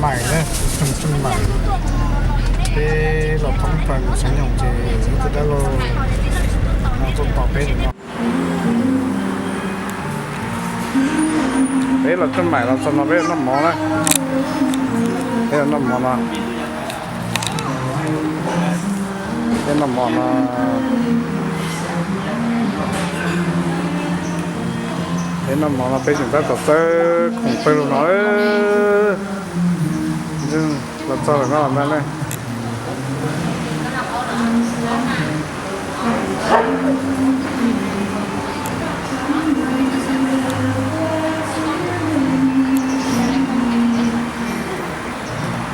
Maiv na, Trân Maiv. Peb los thoob plaws mus Xeev Nyoog ces ib tug dab laug no tuaj tos peb ntawm no. Peb los Trân Maiv los txog no peb noj mov na. Peb noj mov no. Peb noj mov no. Peb noj mov no peb tseem tab tom txawb khoom pawg lug no. Los txog lawm no ntag ne.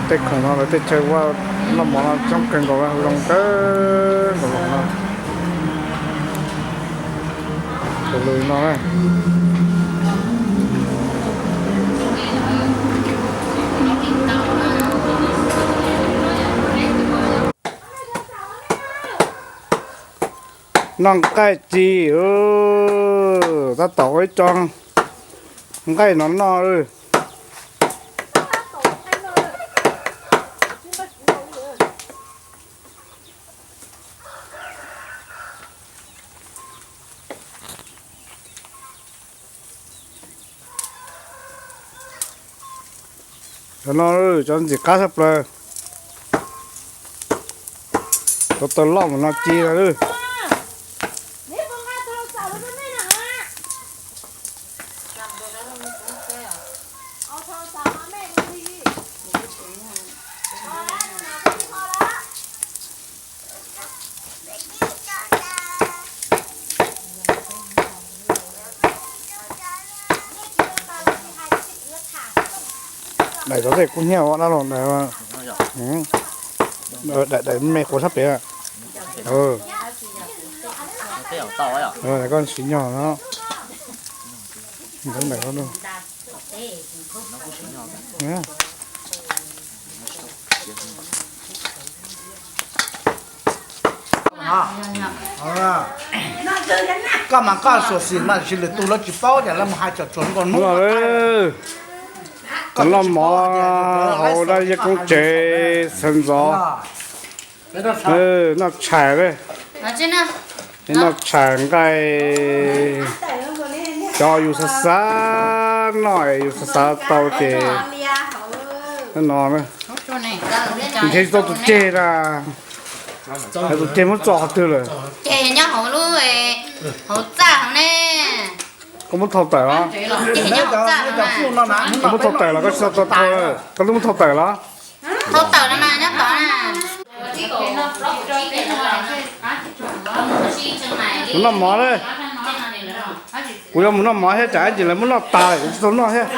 Tej khoom no lawv tej chaw ua noj mov no coob kawg nkaus, zoo kawg nkaus no. Tus lus no na. Noj nqaij ci, tab tom ua ib co nqaij no noj. Cov no cov ntxim qab tshaj plaws. Cov taws loj mus no ci lawm. Daim tov tej kub hnyiab dab laug, daim me quav sab pem. Koj siv nyog no. Koj mas koj xyuam xim mas sis lwm tus lawv tsis paub tias lawv mus hais cov tsuas nkaus hnub. Noj mov hauv dab yeeb koob tsev sawv ntxov. Noj tshais, noj tshais nqaij. Cov yus xav xav noj es yus xav xav tau ces no, nrhiav tsis tau tus ceg na. Hais tus ceg muab tso qhov twg lawm? Ceg nyob hauv lub, hauv txaj hauv ne. Koj muab thau tawm los? Koj muab thau tawm los koj tsis tau thau? Koj twb muab thau tawm los? Thau tawm los mas nyob tod na. Mus noj mov na. Kuv yuav mus noj mov thiab, tsam ib ntsis lawv muab noj tas lawm kuv tsis tau noj thiab.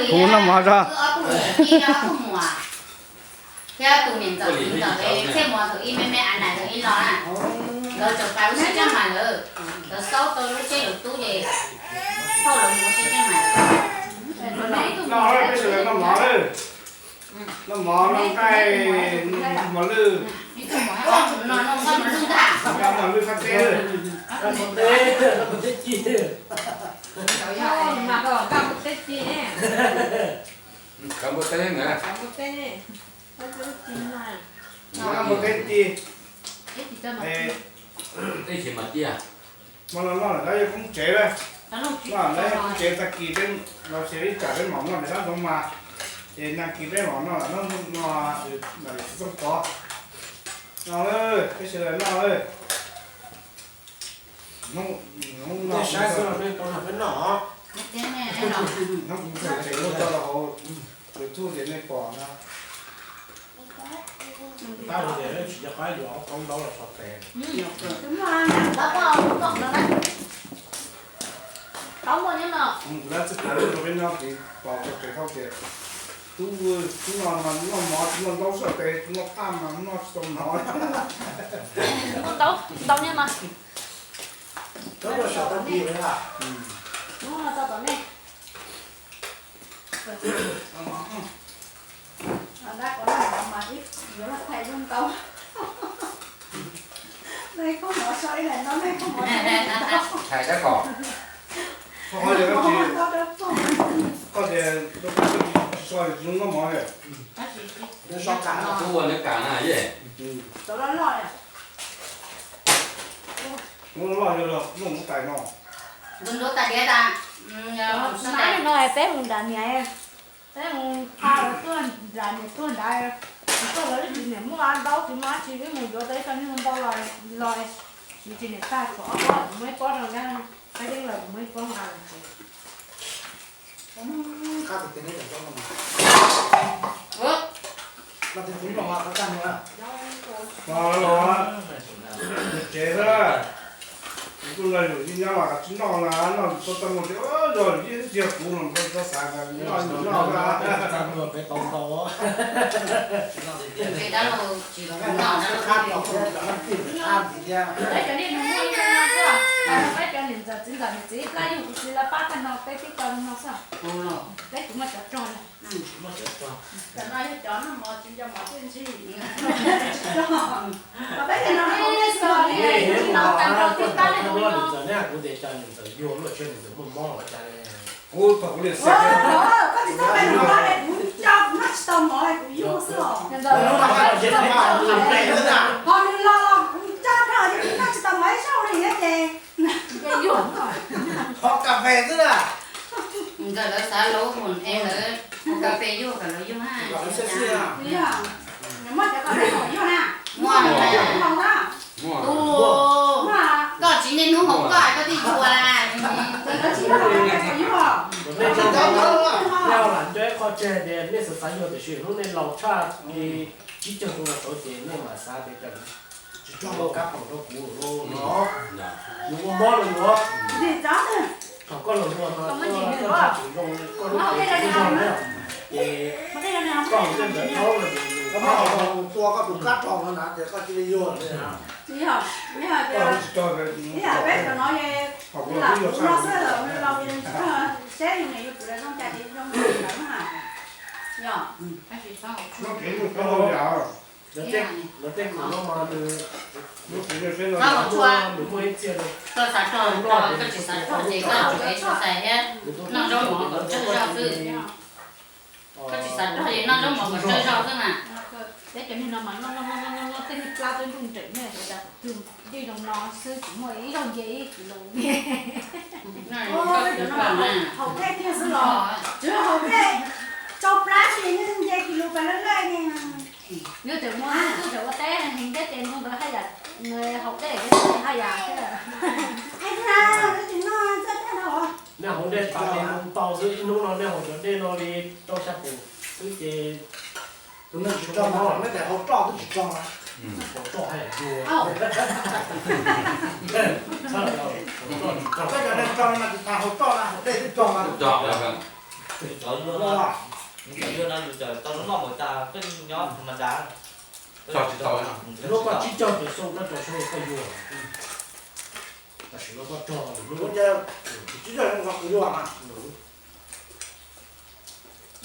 Kuv mus noj mov tso. Thiab tus niam ntxawm txiv ntxawm Txhiaj Muas thaum ib me me a nais thaum ib los na, nkawd tseem pais ua si caj mas lawm, nkawd xaub tau lub tsheb lawv tub ces thauj lawv mus ua si caj mas. Noj mov, noj nqaij, mos lwj, mos lwj qab teb. Noj nqaij ci. Hmo no noj lawm dab yeeb koob tsev na. Noj lawm dab yeeb koob tsev tag kis peb los sis ib tsam peb mam noj niam dab ntxoov mas, ces nag kis peb mam noj lawm no, tsis txooj pov. Noj, peb sawv daws noj. Hnub no kuv tseem muab tso rau hauv YouTube ces nej pom no. Tab sis tias tsis nco qab yuav ob koob ntaub los so tes. Kuv dab txij tas lub rau peb nyob tid pom tau kev thauj tias tub, hnub no mas noj mov tsis muaj ntaub so tes, tsis muaj phaj mas noj tsis tau mov. Ntaub, ntaub nyob no. Hnub no tso tom nej. Dab ko noj mov mas ib yuav thaij lub ntaub. Nej khaub mov so ib daim ntaub, nej khaub mov so ib daim ntaub. Koj tias koj tsis Soj zoo noj mov li. Tab sis tub ua neb kam na ye. Loj loj yog loj loj yog loj muaj muv tais no. Ntuav tas diav tas. No peb mus nram niam, peb mus pha lawv tuaj nram niam tuaj nrad, tuaj lawv ib tsis niam muaj dab tsi muaj dab tsi wb mus yuav tau ib co niag ntau los, los tsis tsis niam tag tshuav ob pob, kuv muaj ib pob rau nrab, qab yeeb los kuv muaj ib pob nqa los tsev. Qab tus twg neb cov pob no mas. Qab tus twg neb los qab tag no. Los los, tsev xwb. Kuv tuaj nrog yus yeej nyob los tsis noj na, noj tau tau mus ces yog yus yeej tsis yog kuv no, tau xav noj noj na. Peb tau ntau. Peb dab laug tsis noj dab laug. Peb cov niam ntxawm txiv ntxawm niam txiv plab yug kuv txiv lawv pab tag no peb twb tau no xwb. Peb kuv muaj cov rog na. Cov no yog cov noj mov tsis nco mov twb ntsig. Peb cov no tsis noj tag nrho twb plab li no. Kuv tias cov niam ntxawm yug luaj tshiab niam ntxawm muaj mob los cas. Kuv thaum kuv niam xav, koj tsis txhob pais noj mov, kuv nco kuv noj tsis tau mov kuv yug xwb os. Ho nws los los kuv nco rau ces kuv noj tsis tau mov ib zaug li thiab ces. Ho kas fes xwb na. Nkawd lawv xav lub mus es lawv kas fes yug kom lawv yug ha. Muaj cov kas fes kom yug na. Muaj na. Koj tsis niaj hnub haus koj koj thiaj yuag. Nej lam nco ib qho tseg tias nej xav xav yug tiam sis hnub nej laus tshaj li tsib caug xyoo los txog ces nej mam xav tias cas tsis tso kab phoom rau kuv no. Nws ua mob los yuav. Thaum koj los luag no koj tsis zoo, koj lub cev tsis zoo na, ces koj tej ntawd thaub los tus kab rog no na ces koj cia li yuag. Koj tsis tso, peb cov no laus no xwb, laus seb yus niam yus txiv lawv zoo cas ces zoo li ntawd na. Yog, lawv tej kuv no mas nws, nws muaj ib txhia, koj xav rog rog, koj tsis xav rog ces koj tsuas exercise thiab noj zaub mov kom tsawg zog xwb. Koj tsis xav rog ces noj zaub mov kom tsawg zog xwb mas. Peb cov niag no mas noj noj noj noj tej niag plab twb nruj nreem ne, ua cas twg dej zoo no xwb tsis muaj ib zaug nce ib kis lus. Haus dej tiag xwb los, tsuas haus dej tsau plab tsis nce kis lus pes lawj lawj ne. Nws tseem muaj, nws tseem ua teb heev thiab ces ntu ntawd haj yam, haus dej thiab haj yam thiab. Nej haus dej tas li ntau xwb, ib hnub no nej haus cov dej no li rau xya pum xwb ces tus neeg tsis tso no, nej tias haus roj twb tsis tso na. Haus roj haj yam yus. Peb cov neeg tso no mas tsis tas haus roj na, haus dej twb tso mas. Cov yuag no, cov yuag no yus txawm tau noj npaum cas peb nyob mas dag. Tsis tau, lub koj tsib caug tawm xyoo rau rau xyoo koj yuag. Tam sim no koj rog lub, tsib caug xyoo koj yuag mas.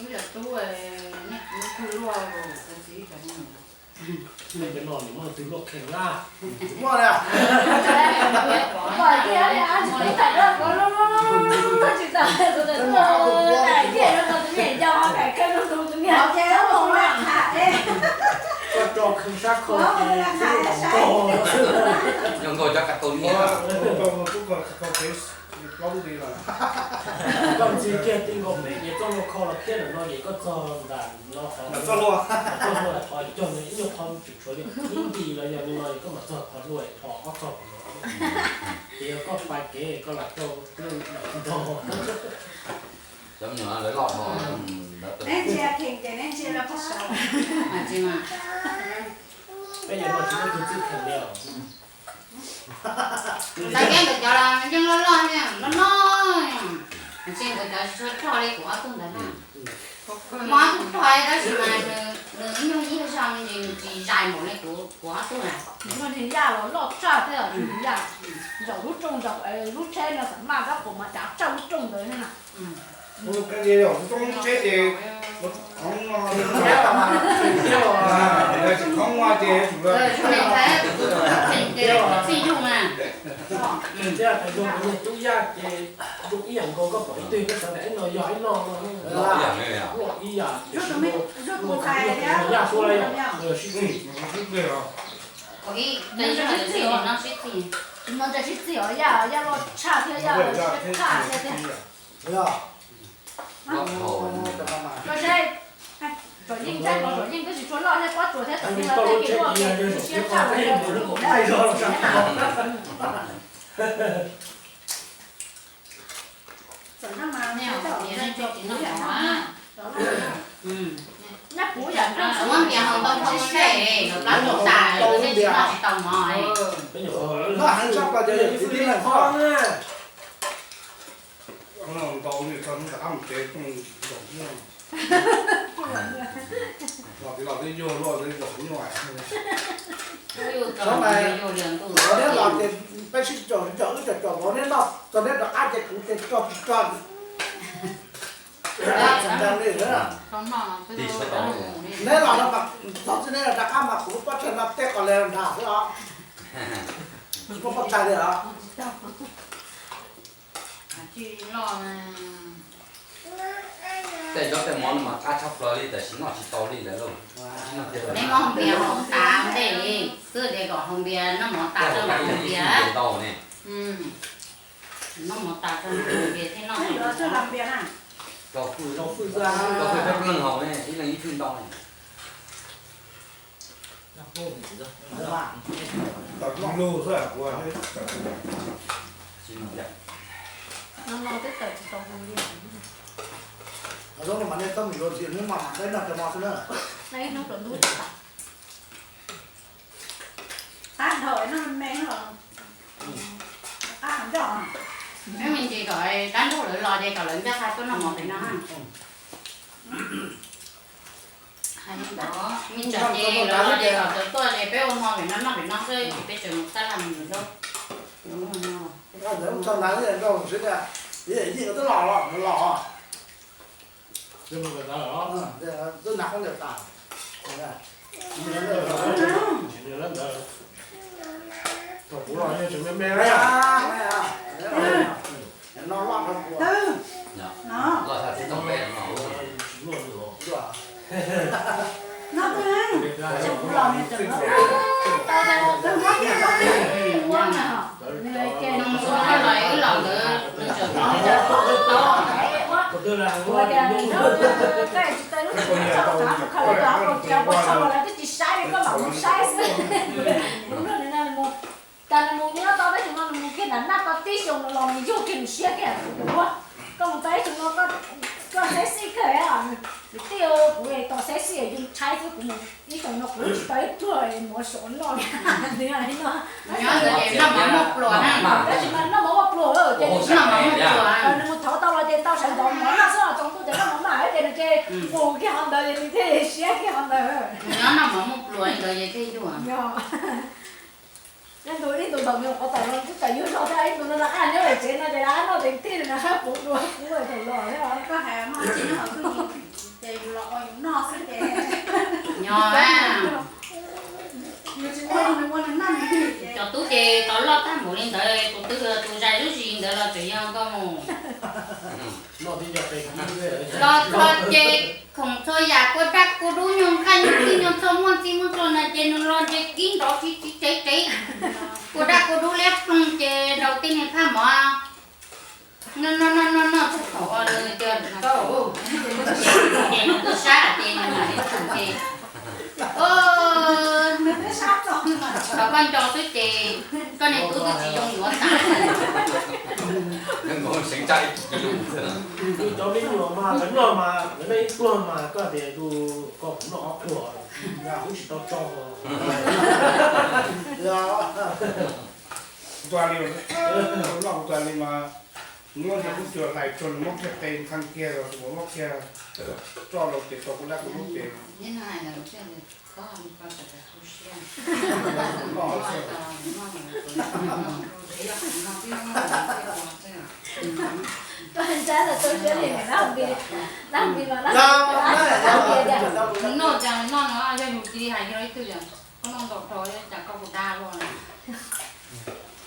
Wb yog tub, nej kuv twg luaj, tus txiv cov no, nej cov no nws muaj leej twg luaj kheej na? Muaj li. Koj tso kheej sab khau ces, yog nkaus cov kas tau niam. Koj ntxiv kiag ti nkaus peb ces txoj hlua khau los thiab ntawm no ces koj txog nram no qhov, txoj hlua, txoj hlua qhov cog nws ib nyuag qho tseem tshuav li ib nti los yog li no es koj mam txog qhov hlua qhov ob txog no. Ces yog koj pais kev koj lam rau ntog. Cov me nyuam lawv loj dhau. Neb ntsia kheej ces neb ntsia rau qhov saud. Peb yog no tsis muaj tus txij kheej li os. Txais kev nkawd cov los yeej loj loj thiab no no, tsis nkawd cov tsis tshua rog li kuv ob tug ntawd na. Muaj ob tug rog tab sis mas nws ib nyuag ib nyuag zog me ntsis, nws tsis zais npaum li kuv, kuv ob tug na. Nws yaj los loj tshaj thiab, nws yaj zaum lub rooj zaum lub tsheb no xam maj kab pum mas cav tsaw lub rooj ntawd thiab na. Ua kab li zaum lub rooj lub tsheb ces, tsis thoob no ces, txij yug na. Thiab thaum zoo kuv niag tub yaj ces zoo ib yam nkaus, koj pom ib tug koj xav tias ib no yog ib no no, ib Ib yam, tus me, tus tus ntxhais thiab tus ntxhais sib txig. Tus no ntawd sib txig os, yaj, yaj loj tshaj thiab yaj loj tshaj thiab tiag. Koj saib, Tsom Yeej, Tsom Yeej twb tsis tshua loj thiab, Pob Tsuas thiab Tsom Yeej lawv tej kev loj siab tshaj lawv. Nyob kuv yam nrog Tsom Yeej tias hau tau tsis sej, lawv plab tau tas, lawv thiaj tsis noj tsis tau mov. Ntau mus tsev, los twb los twb yug luaj, twb zaum nyuaj. Txog neb los ces peb sib tsom, tsom wb tsom tsom vauv, neb noj txog neb rov qab ces kuv ces tso tsis tso. Tsis ntag li. Neb los no mas txog txij neb rov qab mas kuv pob tsaig no tej qos le nrag xwb os. Tsis muaj pob tsaig li os. Tej zaub tej mov no mas qab tshaj plaws li, tab sis noj tsis tau li lawm lauj. Neb muab hau npias haus tas ntej, xwb tias kom hau npias noj mov tas rau hau npias. Noj mov tas rau hau npias thiaj noj. Rau fwj, rau fwj peb plaub leeg haus ne, ib leeg ib fwj ntau ne. No no twb tawm tsis tau hu li. Hnub no mas nej txhob mus yuav ntxiv, hnub no mas peb noj cov no xwb na. Ib hnub rau ntub tsis tau. Qab dhau no me los qab ncauj. Peb me ntsis kom dab ntug lawv los ces kom lawv ncaj qha tuaj noj mov pem no. Hais li ntawd, me ntsis ces lawv los ces kom lawv tuaj ces peb ua hmo pem no noj pem no xwb, ces peb tseem mus tab laj mus ntawm nraud. Yeej twb los los. Twb nag khaub ncaws tas. Thaum kuv los yeej tseem me me na. No loj dhau kuv. No twb, thaum kuv los nws tseem ua na. Nws los wb los ntawd nws tseem ua. Ua tias nws tsis tau lub tseem txog thav mus khaws lawv cov hauv paus tsiav puas tshauj los lawv twb tsis saib li, koj mam mus saib xwb. Kuv nrog nws no mus, tas nws mus nyob tau peb xyoos no nws mus kiag nram naj tau tib xyoos nws los nws yug kiag nws siab kiag. Koj mus tau ib xyoos no koj saib xij kawg, kwv tij, kuv tos saib xij yus tshaib xwb, kuv mus ib xyoos no kuv tsis tau ib pluag mov sov noj li no. Tab sis mas noj mov muaj pluag, ces nws mus thov tau los ces tau sawv ntxov mov noj xwb, tsaus ntuj ces noj mov maj ces nws ces mus kiag qhov ntawd ces nws thiaj siab kiag qhov ntawd. Noj mov muaj pluag li ntawd ces thiaj yug. Ib ntus ib ntus thaum nws qhuav tawm los twb tawm yuav zog thiab, ib ntus no lawv nyob lawv tsev no ces lawv noj tes tij na, kuv dua kuv thaum los thiab. Nyob cov tub ces tau loj tag npaum li ntawd, tus twg tus zais lub zis ntawd los tseem yog nkauj mus. Los txog ces khoom txhua yam kua daj kua dub, nyuag nqaij nyuag txij nyuag txhua muaj txij muaj txhua na ces nws los nres kib nrov tsis tsis tsev tsev. Kua daj kua dub liab ploog ces nraus tib niag phaj mov. Noj noj noj noj txog thaum ua lawm tias, ces nws twb sab ces nws mam li txog ces, thaum koj nco xwb ces koj niag tub twb tsis zoo yuav tas. Tus cov me nyuam mas lawv noj mas lawv noj ib pluag mas koj tias tus ko kuv noj ob pluag, kuv tsis tau tso. Noj kuv tus li mas, muab cov kub cuag hlais tsuag nws muab kiag qe ntxhee kiag los tus muab kiag tso rau ces tau kuv dab kuv lub ces. Noj cas noj no yog yus cia li hais rau ib tug tias koj noj ntau dhau cas koj puas dag luaj na.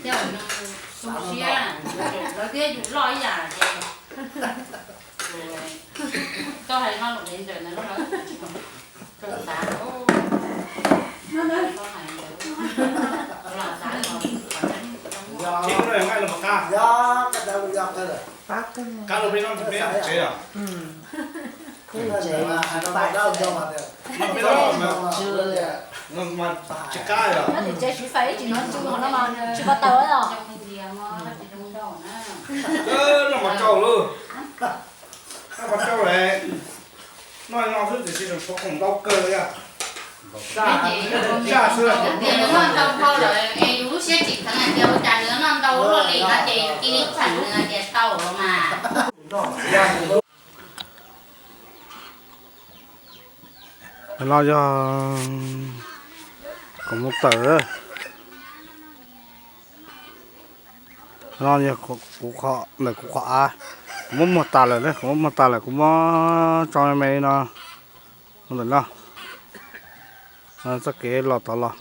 Thiab nws tu siab, lawv thiab yus loj ib yam ces. Tsis kab yom. Tsis kab tau os. Noj mas tsau lawm. Noj mas tsau lawm. Noj no xwb tiam sis tseem tshuav khoom ntau kawg li. Zaj xwb. Noj ntau dhau lawm es yus lub siab tsis kheev hais tias ua cas nws noj ntau luaj li no ces yus cia li txham nws hais tias tau los mas. No yog kuv mus tawm. No yog kuv qhov, ntawm kuv qhov av, kuv muab muag tas lawm na, kuv muab muag tas lawm, kuv muab tso me me li no, ntawm no, txoj kev los tod los,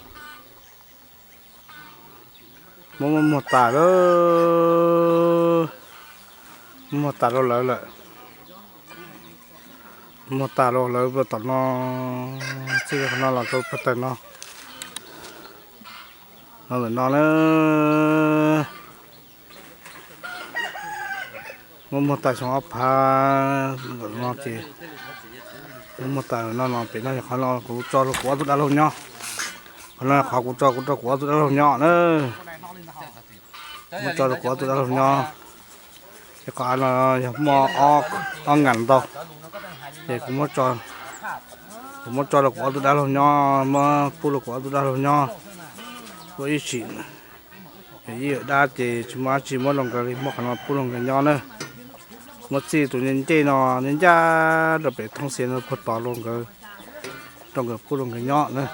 muab muag tas lawm, muab muag tas rau lawv lawm, muag tas rau lawv tom no, txij qhov no los rau pem tawm no, no ntawm no na. Muab muag tas xyoo ob phav no ces, muab muag tas no no pem no yog qhov no kuv tso rau kuv ob tug dab laug nyob. Qhov no qhov kuv tso kuv rau kuv ob tug dab laug nyob na. Muab tso rau kuv ob tug dab laug nyob. Ces qhov av no yog muaj ob nkas ntau, ces kuv muab tso rau kuv ob tug dab laug nyob, muab pub rau kuv ob tug dab laug nyob. Ua ib sim, yog ib yam dab ces tsis muaj dab tsi muab rau nkawd li, muab qhov no pub rau nkawd nyob na. Muab txij tus ncej ncej no, ncej ncaj rau pem thoob xiav no puag tod rau nkawd, rau nkawd pub rau nkawd nyob na.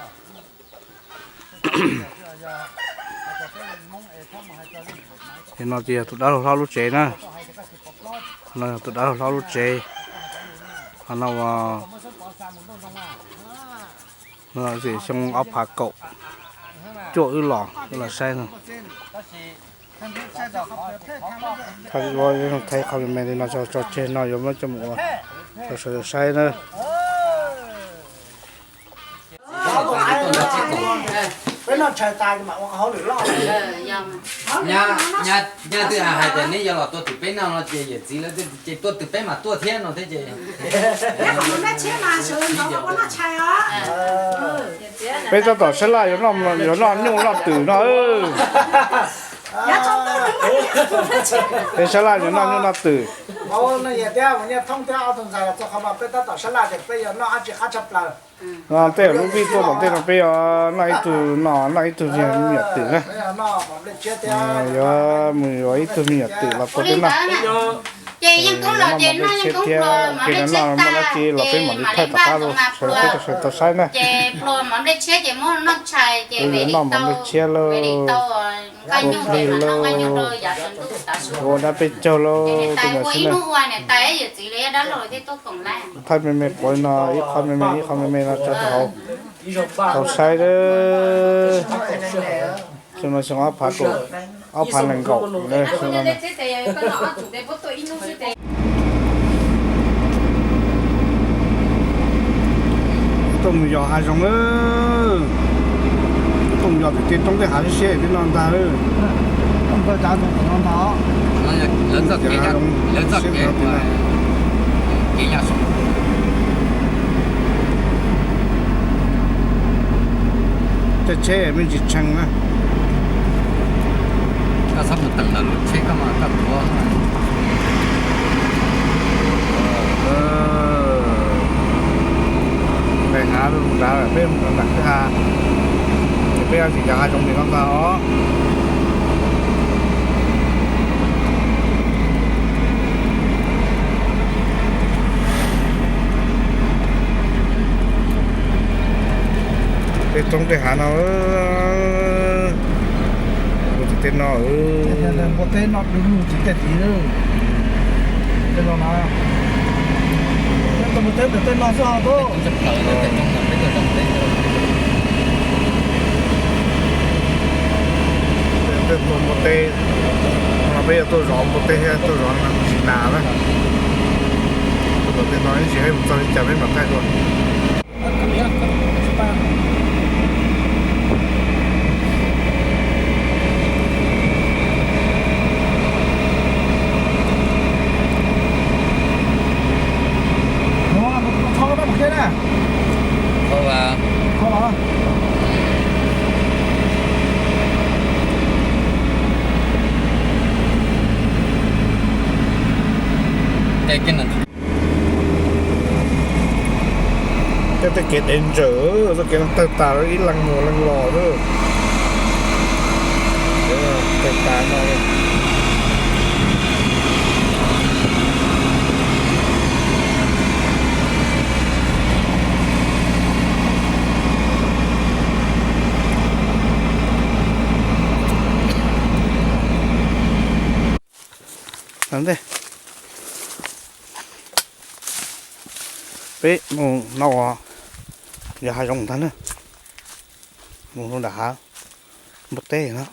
Ces no ces yog tus dab laug hlob lub tsev na. No yog tus dab laug hlob lub tsev. Qhov no ua, no xyoo ob phav kaum cuaj wb los, wb los saib no. Thaij qhov me me li no tso tseg no yuav muab coj mus ua rau sawv daws saib na. Nyab twb hais tias neb yuav los tua twm peb noj no ces yawm txiv lawv ces tua twm peb mas tuaj thiab no thiab ces. Peb tab tom sab laj yuav noj nyuj noj twm no. Peb sab laj yuav noj nyuj noj twm. Tej lub vij tuaj tom ntej no peb yuav noj ib tug no noj ib tug me nyuam twm na. Yuav mus yuav ib tug me nyuam twm los tua peb noj. Noj mov nplej tshiab thiab, ces noj muaj dab tsi los peb mam li thaij rov qab rau sawv daws tau saib na. Yuav noj mov nplej tshiab lauj, ua plig lauj, ua dab peb caug lauj, tej no xwb na. Thaij me me pov no, ib qho me me ib qho me me no tso rau hauv tau saib. Xyoo no xyoo ob phav kaum, ob phav nees nkaum. Tuaj mus yos hav zoov, tuaj mus yos tim tej roob tej hav siab siab tim no ntag. Caij tsheb me ntsis tshee na. Koj txhob mus teem ntawm lub tsheb koj mas koj tuav. Nqes hav nrad, peb mus nram kwj ha, ces peb tsis yos hav zoov li no ntag os. Tej roob tej hav no, mus tim tej no. Npua teb no du lug tsis tej tid. Tej no na, tej no xwb os. Tej tua npua teb, no peb yuav tuaj zov npua teb thiab tuaj zov tsis nas na. Tej no ib ntsis peb mus txog li cas peb mam thaij dua. Tej kev dev ntsaws, txoj kev tawg tas ib leeg mus leej los xwb. Tawg tas no. Ntej peb mus no uas yog hav zoov ntag na, mus rau nram hav npua teb no.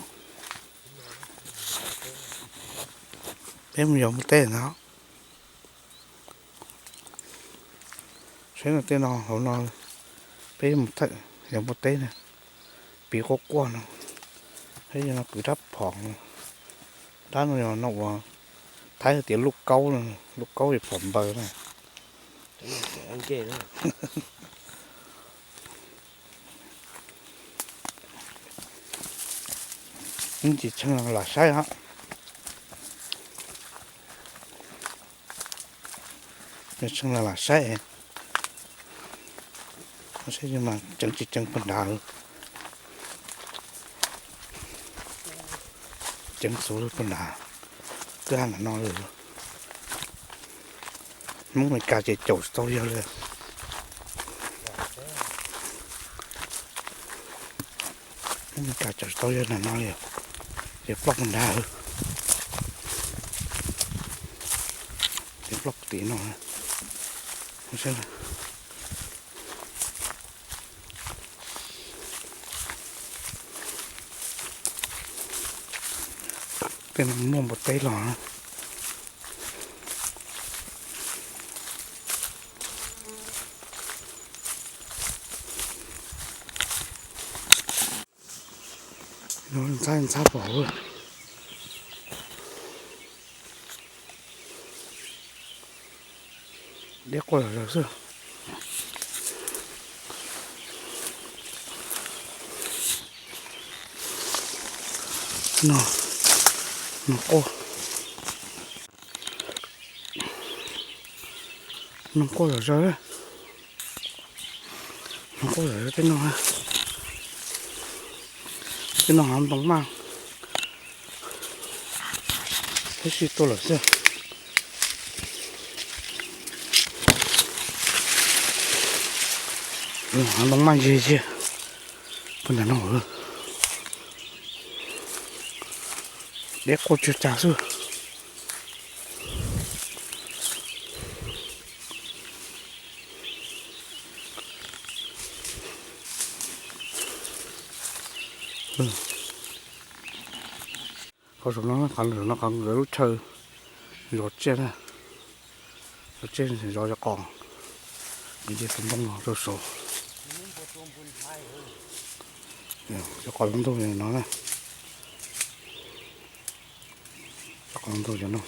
Peb mus yos npua teb no. Saib no tej no hauv no, peb mus thaij yos npua teb na. Piv quaj quaj no, peb yog no kwv rab phom, rab no yog no uas Thaib hais tias lub kaub, lub kaub es phom npaws na. Tsis tshee lam saib os. Tshee lam saib, saib mas ceev tsis ceev puag nrad. Ceev xov puag nrad, twb hais ntawm no lawm. Hmoob Meskas ces caum tsis tau yawg li. Hmoob Meskas caum tsis tau yawg ntawm no li, ces ploj puag nrad, ces ploj tim no. Tej no muaj npua teb los. Ntxhab ntxhab pom. Deb quaj zom zaws xwb. No, no quaj, no quaj zom zaws, no quaj zom zaws tej no. Tej no hav ntoo maj, peb sib tuaj lawm xwb. Hav ntoo maj yig yig puag nram no, deb quaj tsw tsag xwb. Qhov saum no, qhov saum no qhov nkawd lub chaw zov tsiaj na, zov tsiaj zov cov qos, nce tus ntoo no rau saud. Cov qos hloov ntug no na, cov qos hloov ntug cov no.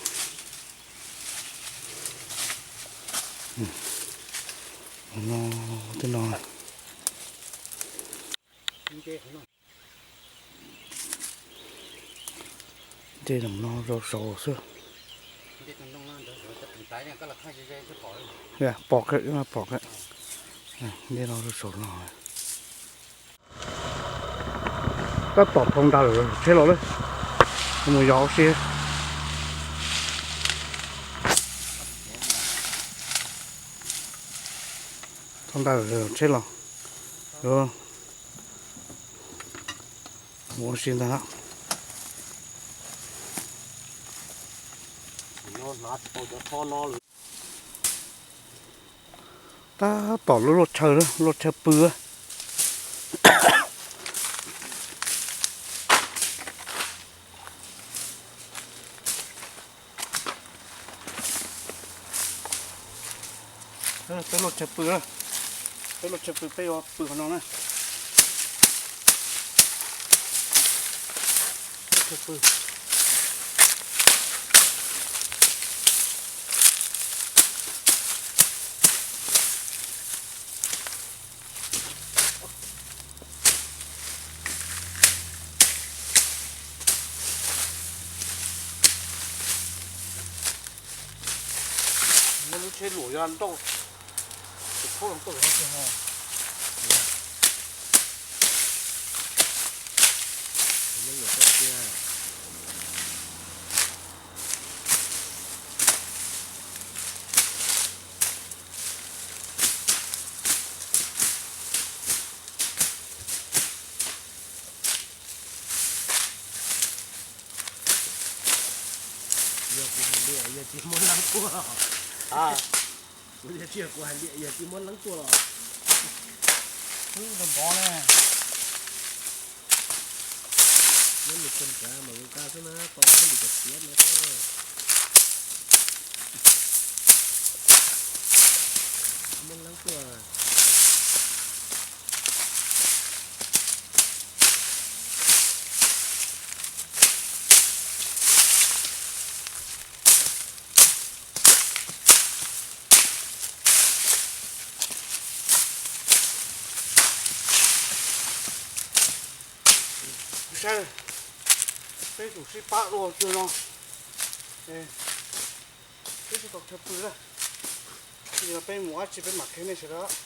No, tej no. Nce ntawm no rau saud xwb. Pom, pom, nce no rau saud no. Tab tom thau nra lawm, tsheb los lawm. Mus yos ua si. Thau nra lawm, tsheb los. Mus ua si ntag. Tab tom lub luaj chaw, luaj chaw pw. Tshaw pw, peb lub tshaw pw peb yuav pw qhov no na. Tshaw pw. Muab lub tsheb luam yog nrauj, tus khaub los tuaj no tiag. Yog kuv hais liam yog tsis muab leeb tuaj los? Kuv yog tsis yog kuv hais liam yog tsis muab leeb tuaj los? Wb nrov nrov ne. Nyob mus txog nrad mas zoo nkauj xwb na, tau ib lub li cov tiab no. Muab leeb tuaj. Saib, peb tsum sib pab dua kiag no, peb sib tau chaw pw lawm. Yog peb mus dab tsi peb mam qhia nej sawv daws.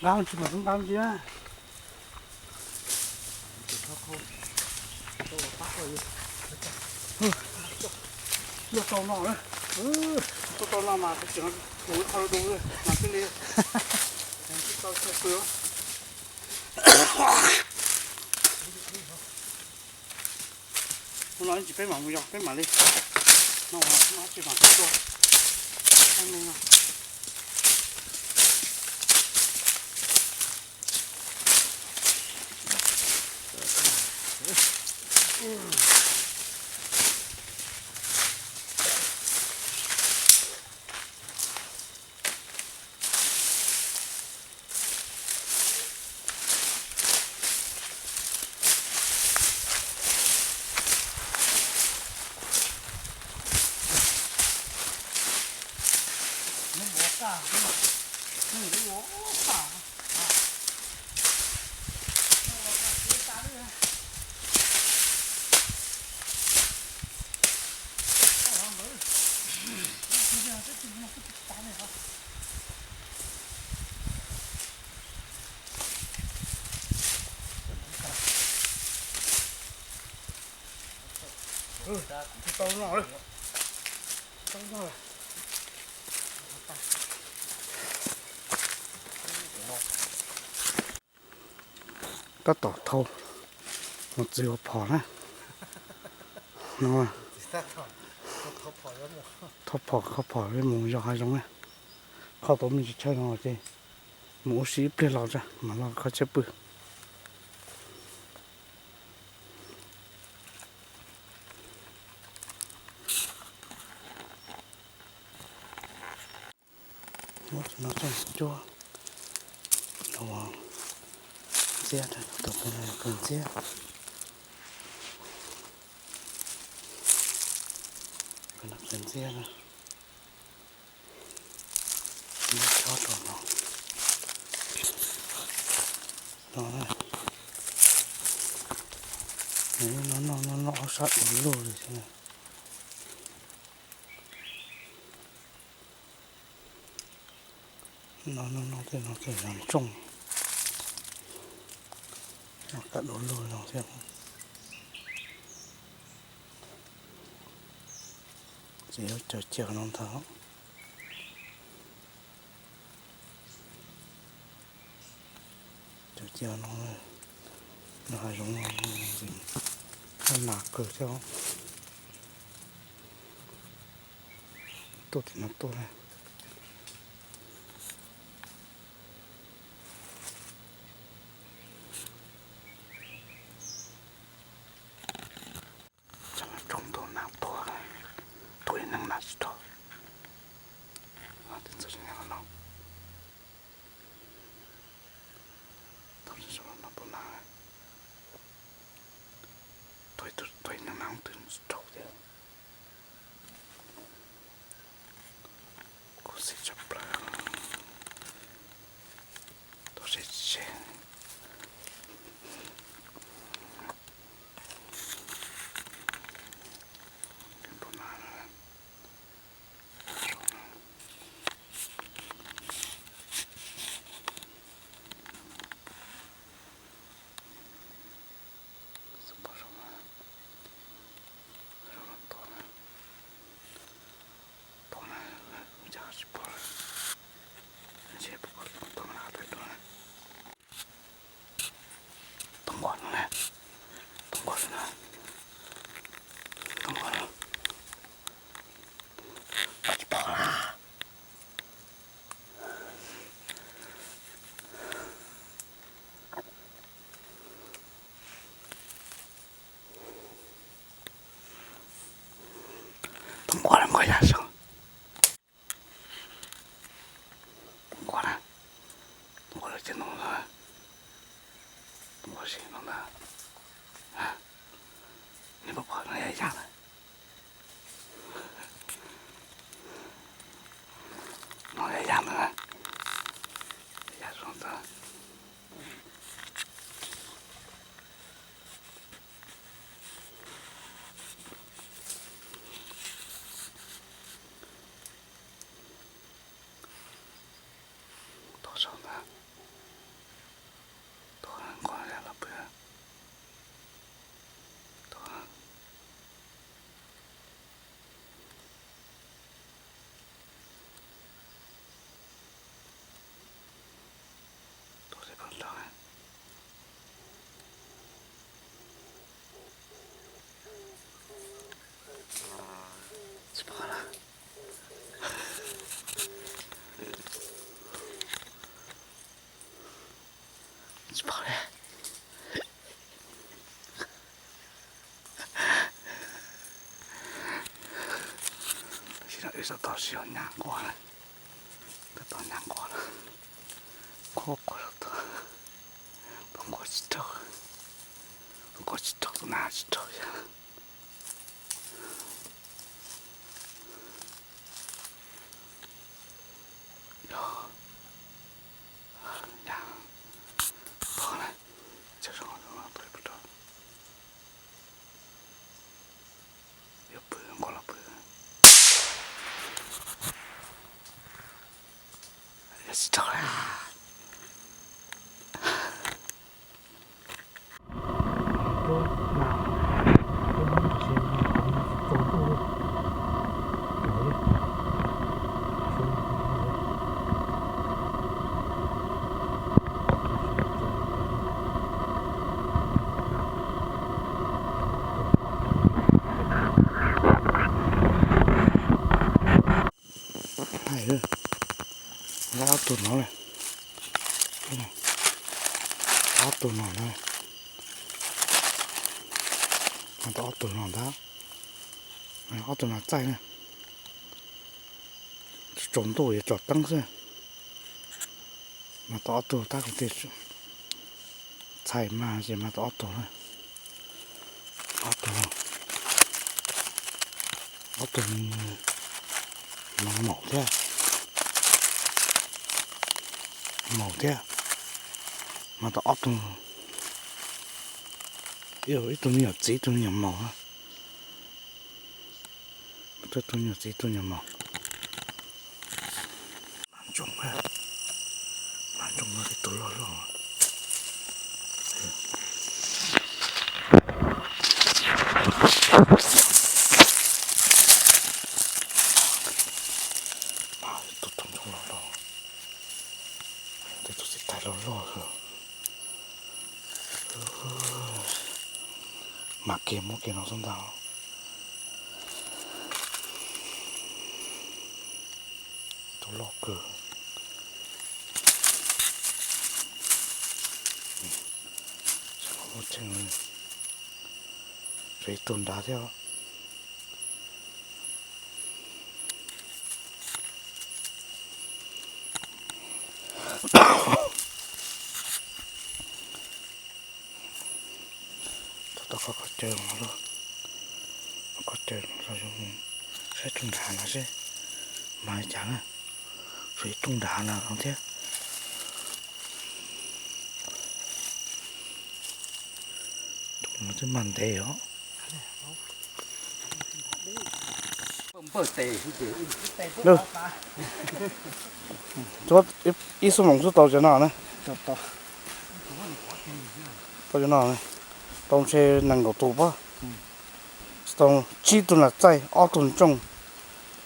Nqa tsis mam nqa ntsia. Nyob tau no na. Nyob tau no mas tseem mus ib qho du mas thiaj li tau tshaj pw. Hnub no ib ntsis peb mam mus yos peb mam li no, tsis mam tuaj. Tau no, tau no. Tab tom thau mus txiv ua phom na. Thau phom, kho phom mus yos hav zoov na. Kho tau me ntsis chaw no ces mus ua si ib pliag los tso mam los kho chaw pw. Muab cov no coj cuab los ntxiab, tus kws ntxiab, kws ntxiab na. Muab chob rau no, no na. No no no no, ob sab du lug li thiab. No no no, tej no ces yog ntsooj, no kaj du lug no thiab. Ces yuav caws cia no ntag. Caws cia no, no hav zoov no, nas kawg thiab. Tuaj tim no tuaj na. Tsam no tsoo tus nas tuag, tuag ib neeg nas tsis raug. Txog no, txog no tus nas, tuag ib neeg nas tsis raug thiab. Khuv xim tshaj plaws. Tuaj seb tsis seb. Tub nquag no na, tub nquag no, tub nquag no, tsis pom na. Tub nquag los nquag yaj saud. Tub nquag na, tub nquag lawv cia no na, tub nquag sim no na, nej puas pom no yog yaj na, no yog yaj na, yaj zoo ntag. Tau saum ntag. Ib sab tod tsis yog nyab nquag lawm, tab tom nyab nquag lawm. Nquag, nquag sab tod, nquag tsis raug, nquag tsis raug, tus na tsis raug yog, yog nyab nquag lawm. Tsis zoo, zoo pw pw rau, yuav pw nquag los pw. Tsis raug li. Hais, ob tug no, ob tug no na, mas tau ob tug no ntag, ob tug no txaij na, tsaus ntuj yuav tsom teeb xwb, mas tau ob tug tab kuv tij txhais mas ces mas tau ob tug na, ob tug, ob tug no maum thiab, maum thiab, mas tau ob tug, ib tug me nyuam txiv ib tug me nyuam maum. Ib tug nyuam txiv ib tug nyuam maum. Hnav ntsoog, hnav ntsoog no ib tug loj loj. Tus ntsoog loj loj, tej tus xib tais loj loj. Mas kiag muab kiag no xwb ntag. Tus loj kawg. Tshuav ib tug nrad thiab. Tau qhov chaw no, qhov chaw no saib rooj nrad no seb mas li cas na. Saib rooj nrad no thiab. Rooj no twb mag ntev os. Ib xuab moos xwb tau cov no na. Tau cov no, tau ntshe nees nkaum tus pob. Tau tsib tug nas txaij, ob tug ntsooj,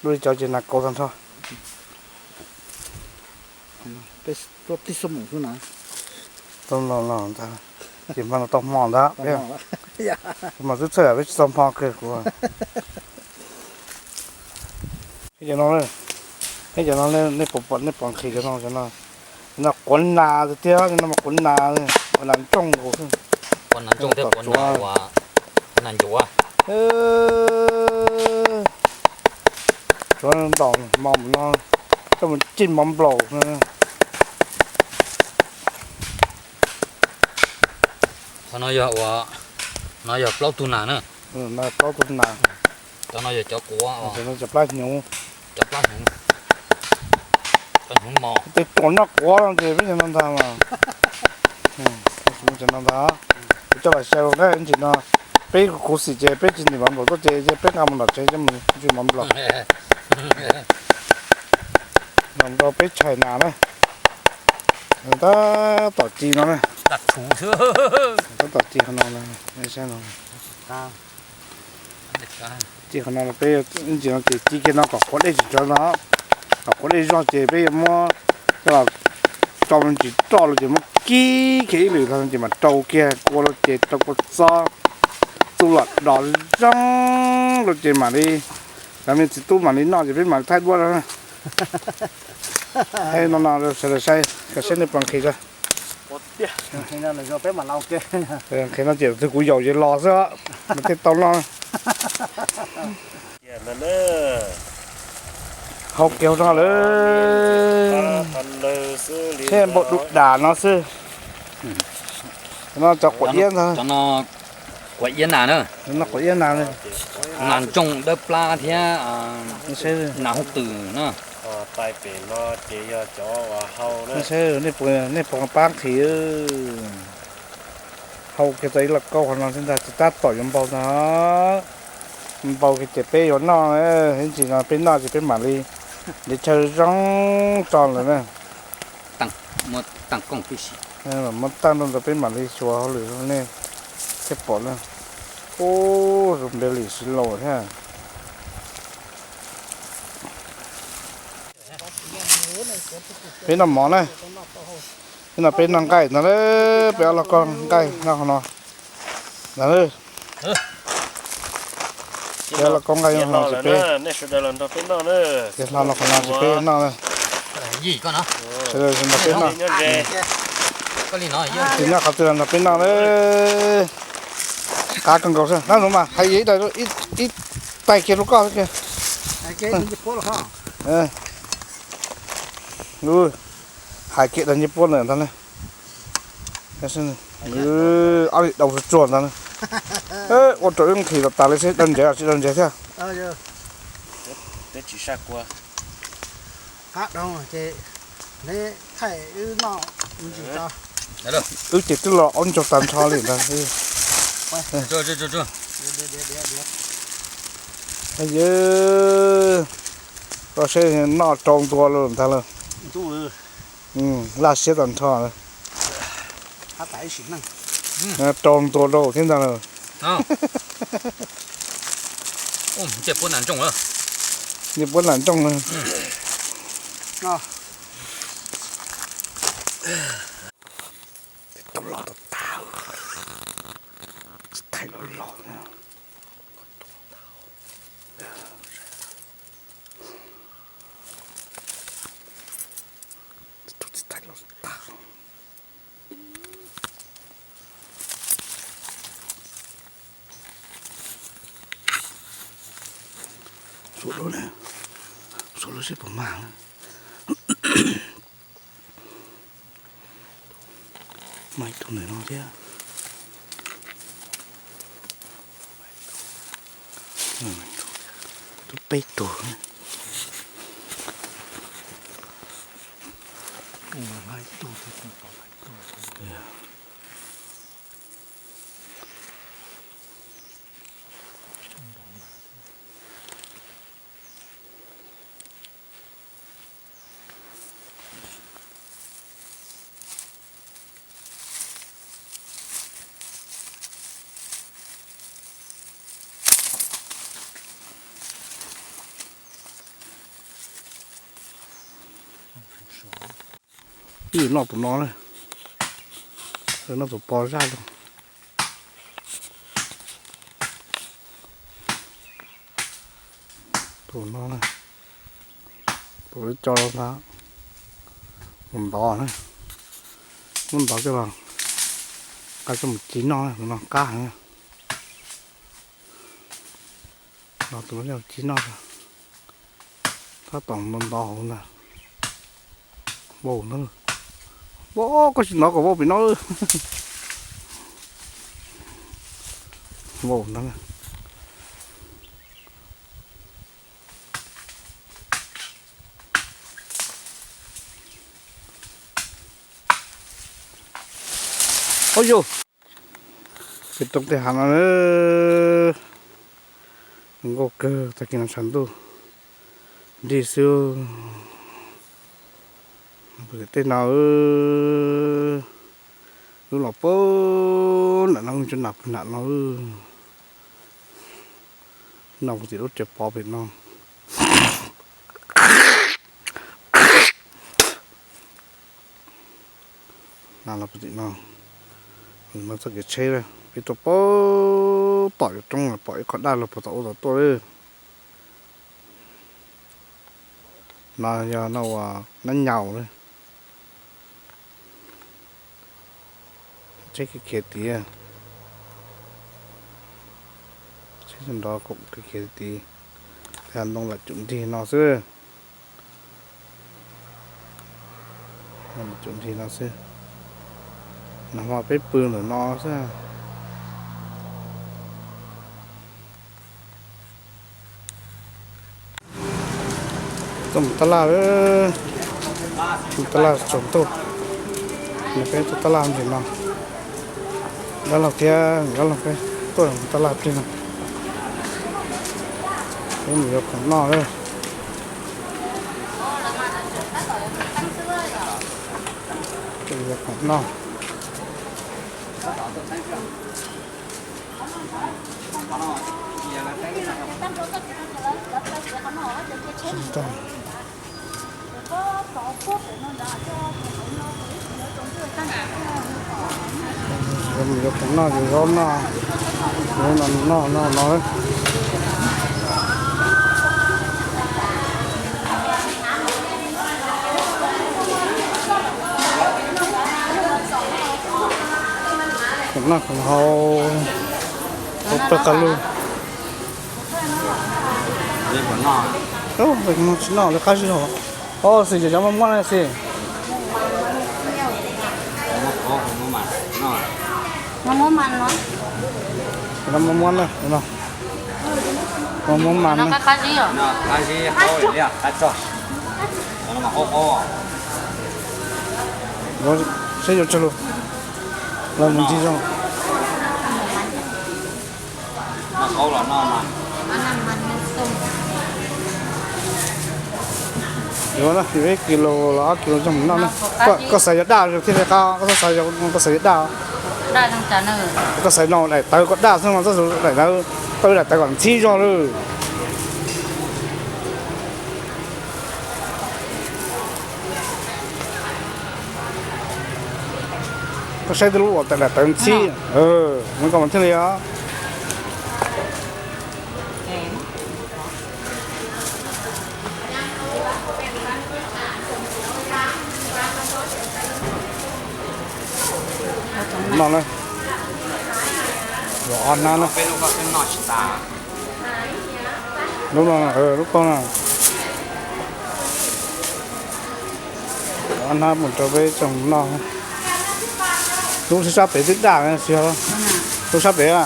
dua li cov ces nas kauv tag nrho. Tau los los ntag, ces hmo no tau hmo ntag. Mas twb txhawj peb tsis tau hmo kiag kuv. Cov no, cov no nej puas, nej puas nqhis cov no, cov no quav nas tiag tiag, cov no mas quav nas, quav nas ntsooj nkaus xwb. Quav nas ntsooj thiab quav nas uas, quav nas ncuav. Tsuav ntaus mov no, coj mus cij mov nplaum. Qhov no yog ua, no yog plaub tug nas na. Plaub tug nas. Cov no yog cov quav, cov plab hnyuv. Cov plab hnyuv, cov hnyuv mos. Tej tuam noj quav no ces peb cov no ntag mas. Cov no ntag. Kuv coj los xyaw na, ib ntsis no peb khuv xim ces peb tsis ntim mov nplaum tuaj ces peb nqa mus nram tsev coj mus ntswj mov nplaum. Los rau peb tshais nas na. Tab tom ci no na. Tab tom ci qhov no, saib no. Ci qhov no peb ib ntsis no ces ci kiag no kom quav dej tsis tsawv no, kom quav dej zog ces peb yuav muab coj los rau me ntsis roj los ces muab kib kiag ib lwm no ces mam rau kiag kua los ces rau kua txob, txuj lom dos zoo los ces mam li, cov me txiv tub mam li noj ces peb mam li thaij duab no. No no sawv daws saib, saib nej puas nqhis. Nqhis no ces twg kuv yaum ces los xwb, nws thiaj tau noj. Cia na, Hau kiag no lawm, seb npaum dub dam no xwb. No cov quav iab ntag. Quav iab nas na. No quav iab nas, nas ntsoog dawb plab thiab nas hooj twm na. Nej puas nqhis, hau kiag tau ib lauj kaub qhov no thiab ntag, tsis tab tom yuav npau ntag. Npau kiag ces peb yuav noj, ib ntsis no peb noj ces peb mam li ntev chaw zoo tso lawm na. Muab tag rau ntawd peb mam li xyuas hauj lwm nej thiaj pom na. Ub, zoo npe lim siv laus thiab. Peb noj mov na, peb noj nqaij ntag, peb ob los koj nqaij noj qhov no ntag. Peb ob los koj nqaij noj qhov no ces peb, ces hlo los qhov no ces peb noj na. Sawv daws nrog peb noj. Tus nyob qhov twg los nrog peb noj na. Qab kawg nkaus xwb na, no mas hais ib tais kiag rau koj kiag. Hais kiag daim ncej puab lawm ntag na. Ob li daus tsuag tsuag ntag na. Ua rau wb nqhis tas tas li seb dawb ntsev tsis dawb ntsev thiab. Wb ces twb los aub ntsaug tag nrho li ntag. Yawg, koj saib noj rau ntua lawm ntag lauj. Laj siab tag nrho. Rau ntua rau thiab ntag lauj. Ncej puab nas ntsooj. Tus los tau tag, tsis thaij los los. Tus tsis thaij los tag. Xuas lub, xuas lub seb puas mag. Mag ib tug ntawm no thiab. Twb peb tug. Wb yuav noj tus no na, noj tus pos zaj los. Tus no na, tus wb coj los ntag, mus ntov na, muab ntov coj los nqa coj mus ci noj na, tus no qab heev. Los tus no ci noj, tab tom ntov ntov hauv ntag. Vau ntag, vau, koj tsis ntov kom vau pem no. Vau ntag. Ua yus, peb roob tej hav no nkauj kawg, tag kis no tshav ntuj nrig xwb. Tej no, lub los puag nram no, tsuas nam puag nram no. No kuv tim lub tsev pov pem no. No los puag tim no, no txoj kev tsheb, peb tuaj puag tom yuav roob pom ib qho daj los puag tom ub tom tuaj lawm. No yog no ua nab nyaus lawm. Tsheb khiav khiav tid, tsheb nrov koom khiav khiav tid, tej hav ntoo lam cum nrig no xwb. Tsum nrig no xwb, nag hmo peb pw ntawm no xwb. Tuaj mus tab laj, mus tab laj tsaus ntuj, nws peb tuaj tab laj ntawm no. Dab laug thiab dab laug peb tuaj mus tab laj plig no. Peb mus yuav khoom noj lawm. Yuav khoom noj. Yuav khoom noj ces zaub noj, zaub no noj noj no. Khoom noj khoom haus, pawg qab lug. Tsis noj li qab zib hos. Os, xwm cov muaj muab na xwm. Muab muab na, muab muab mas na. Saib yuav tsawg lus, los mus ncig zoo. Yuav, yuav ib kis lus los ob kis lus coj mus noj na. Koj xav yuav daj thiaj li qab, koj xav yuav, koj xav yuav daj. Koj xav no daim tawv kom daj xwb mas txhob daim tawv, tau daim tawv kom ntxhib zog lawm. Koj saib tej lub uas daim tawv ntxhib, muab koj mas thiaj li os. No na, ob hnab na. Lub no, lub koj na. Ob hnab mus rau peb tsoom noj. Lub sab pem twb daj, lub sab pem.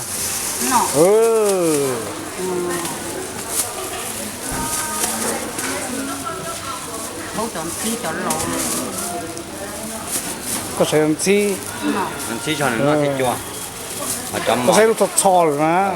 Koj saib ntxhib. Koj saib lub txho txho lawm na.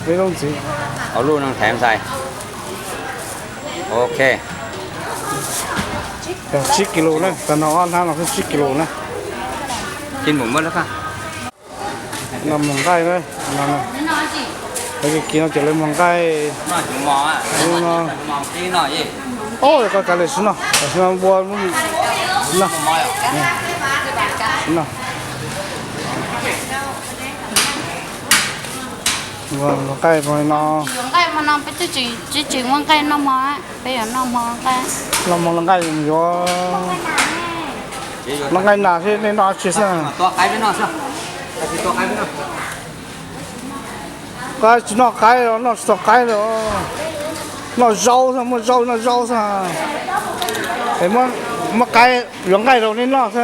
Peb lub ntxiv. Ok. Tsib kis lus na, tag no ob hnab no xwb tsib kis lus na. No muag nqaij na, no, kis no ces lawv muag nqaij. Lub no, o, koj kav liam sib noj, sib noj npua, sib noj, sib noj. Muag nqaij no, tsis muag nqaij noj mov, peb yuav noj mov nqaij, noj mov nqaij yuav, noj nqaij nas thiab nej noj dab tsi xwb? Qaib tsis noj qaib los noj tsis tau qaib li. Noj zaub xwb, muaj zaub noj zaub xwb. Es muab qaib yuav nqaij rau nej noj xwb.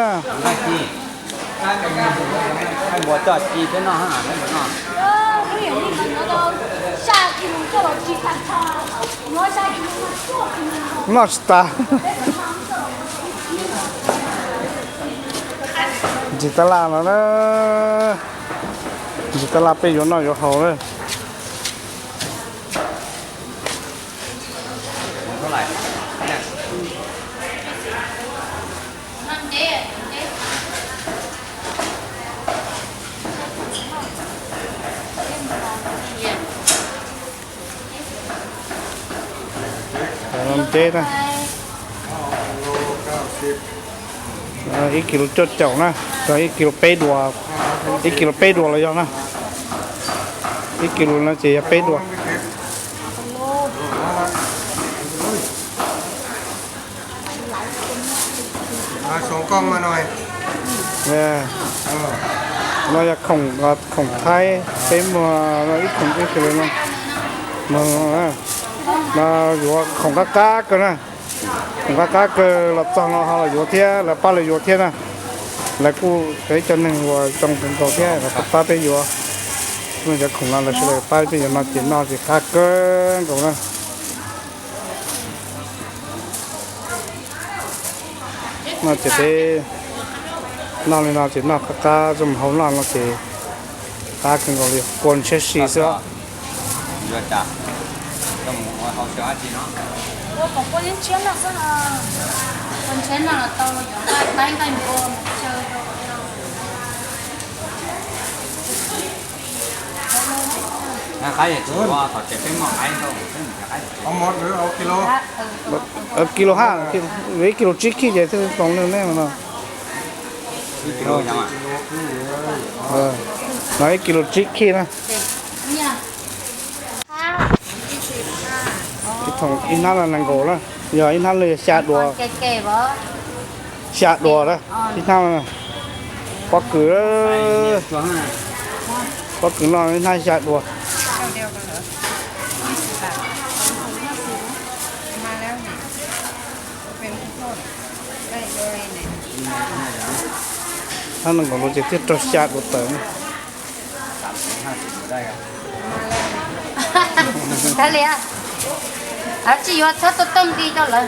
Noj tsis tas. Ntsis tab laj no na. Ntsis tab laj peb yuav noj yuav haus na. Ntses na, ib kis lus cuaj caum na, rau ib kis lus peb duas, ib kis lus peb duas los yog na, ib kis lus no ces yog peb duas. Khoom koj no, no yog khoom, khoom Thaib, peb muag ib khoom ib kis lus no, no yuav khoom qab qab kawg na. Khoom qab qab kawg los txog no ho los yuav thiab, lawv pab lawv yuav thiab na. Lawv kuj yog ib co neeg uas zoo kawg nkaus thiab, lawv pab peb yuav. Cov khoom no lawv sawv daws pab peb yuav no ces noj ces qab kawg nkaus na. No ces peb noj li no ces noj qab qab zoo mus hau noj no ces qab kawg nkaus li, kua ntshiab si xwb. Kis lus hab, ib kis lus tsib khij ces thiaj zoo li nej no. No ib kis lus tsib khij na. Ib hnab no nees nkaum na, yog ib hnab no yog xya duas. Xya duas na, ib hnab no. Pob kws, pob kws no ib hnab xya duas. Hnab nees nkaum no ces thiaj raug xya duas tawm na. Tsis yuav txhob tuaj tooj nti rau lawv.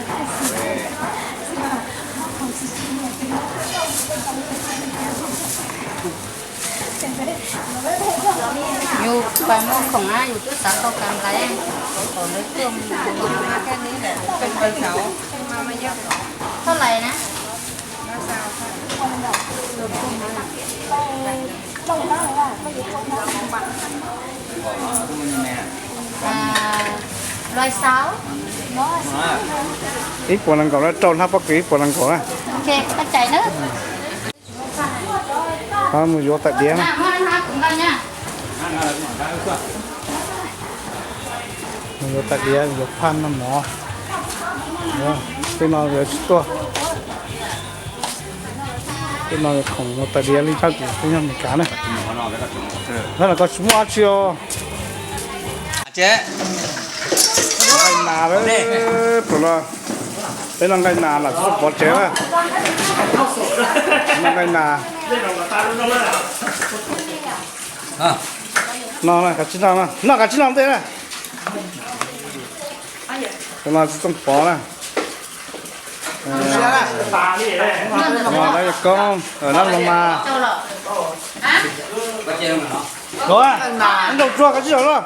Yus pais muag khoom na yus twb xav tau kas lais, kom lawv tuaj. Txhob lais na. Ib puas nees nkaum na, rau hnab pob kws ib puas nees nkaum na. Mus yuav tais diav na. Mus yuav tais diav, yuav phaj noj mov. Tej no yuav tsis tuaj. Tej no khoom mus tais diav li tab sis peb nyob Amelikas na. Hnab no koj tsis muaj dab tsi os. Nqaij nas, peb noj nqaij nas lam tsis pov tsev na. Noj nqaij nas. Noj, noj kav tsij noj ntej na. Tus no tsis txooj pov na. Lawv yog koob, lawv los mas. Nrau tsuag kav tsij los.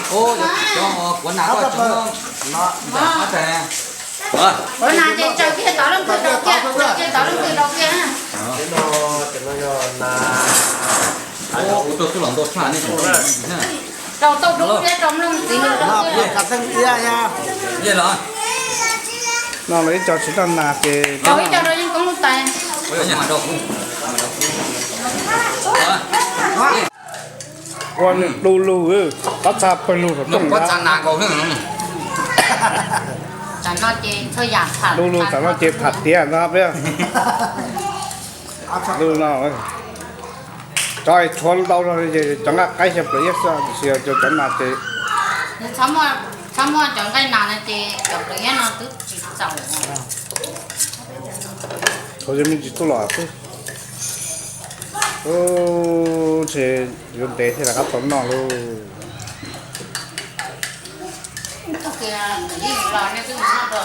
Ua nas ces tsaws kiag tov leej twg rau kiag, tsaws kiag tov leej twg rau kiag. Rau tauj dub thiab rau mloog txiv lwm rau kiag. No lawv ib co tsis tau nas ces rau ib co rau yeej koob lub tais. Ua nws du lug, pob txha pawg lug saum rooj. Du lug tam no ces tham tiav no peb. Du no, cov tshuav ntau zog ces cov nqaij qaib xyaw plaws iab xwb, tiam sis cov nas ces txhob muaj cov nqaij nas no ces cov plaws iab no twb tsis txaus. Thaum yog me ntsis tuaj los xwb. Ub, ntshe yuav ntev thiaj rov qab tau noj lauj. Los nej twb mus noj dua.